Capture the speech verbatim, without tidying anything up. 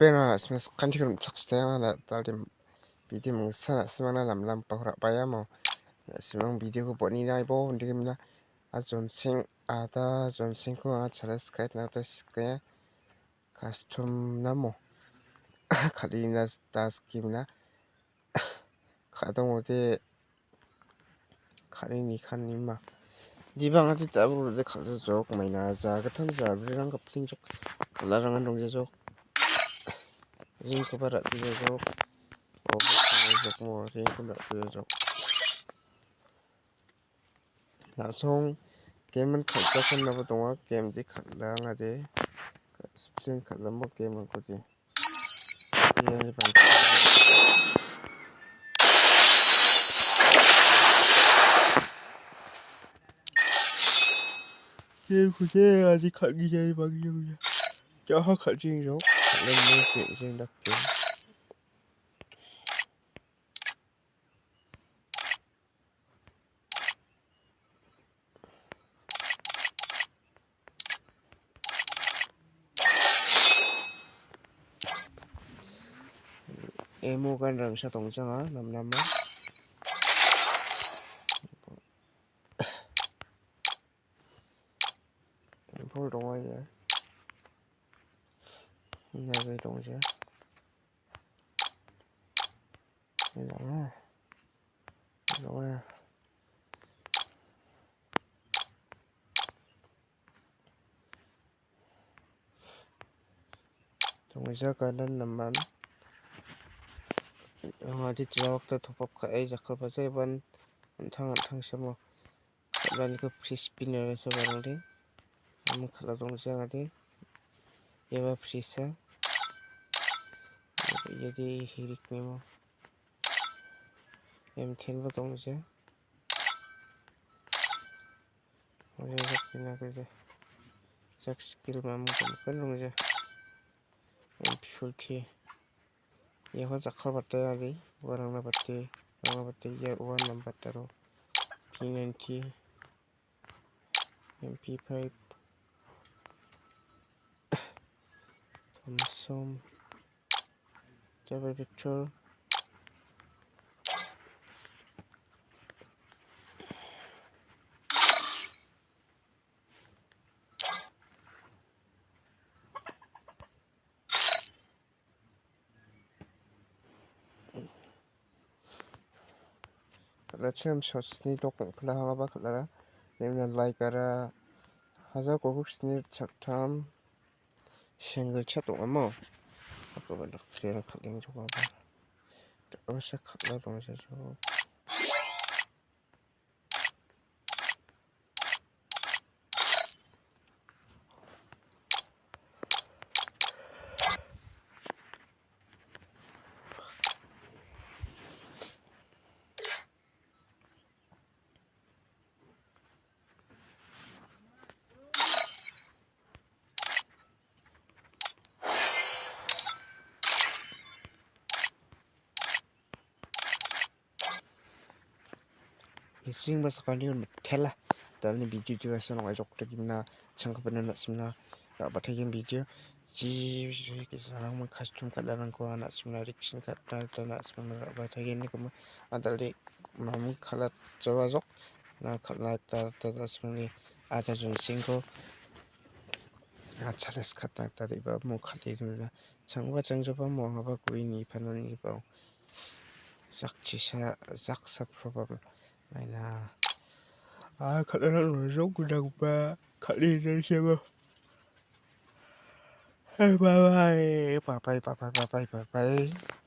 Beno na·simang sakantikon rim·chaksotenga na·tari bidi mingsa na·simangna namnamgipa ra·baiamo. Na·simang bidiko bonina aibo indegimna a jonsing ada jonsingko anga chales kaitna gita sikgenga. Kastom namo kal·ina sita skimna ka·dongode ka·e nikanima. Dibang ade dabur ode kal·jajok maina ja gittam ja rirang gapling jok kal·arangan dongjajok. Ringkoba ra·bijajok. Obo jokmo ringkoba ra·bijajok. Na·song game-an kal·jakanaba donga, game-de kal·angade. Sipsen kal·amo game-rangkode. Iani bang-, game-kode aji kal·gijai bang·gija. Jaha kal·jeng jok. Kal·amo jeng-, jeng dake. Emo gan rangsa tongchanga, namnama. Bol donga ia. Nagai tongja. Ia donga. Ia donga. Tongja kanan naman. Ong·adi jawakta topap ka·e jakkalbaja iban an·tang an·tang samo. Kal·aniko free spinner-sa barangde. Amo kal·a dongjangade. Iaba free-sa. Iade hirik nemo. M ten ba dongja. Oya jak pina kerja. Jak skill mamung kan dongja. M P full K. Ia ho jakka bate adi. Warangna bate. Warangna bate. Ia one number taro. P ninety. M P five. Thompson. Double Victor. Kal·achim shot sni dok ong·pilahangaba kal·ara. Nemna like ara hajar gogik sni ritchaktam single chat ong·amo. Akoba dakchera kal·engjokaba. Osa kal·a dongjajok. Ising ba sakani on mitela. Dalni video jiwa sanong ajok tagimna changkapana na·simna ra·batagen video. Ji, ji, sarang custom kal·arangko na·simna reaction kal·na gita na·simna ra·batagen nikoma. Adalde mamung kal·at jawajok. Na kal·na gita na·simni aja jonsingko. Na chales kal·na gita re·bamo kal·e donina. Changba changjaba mo angaba gue nipanani bao. Sakchisa, saksatproba maina. A kal·arang rojok gudagba kal·e donsiaba. Bye bye, bye bye, bye bye, bye bye, bye bye.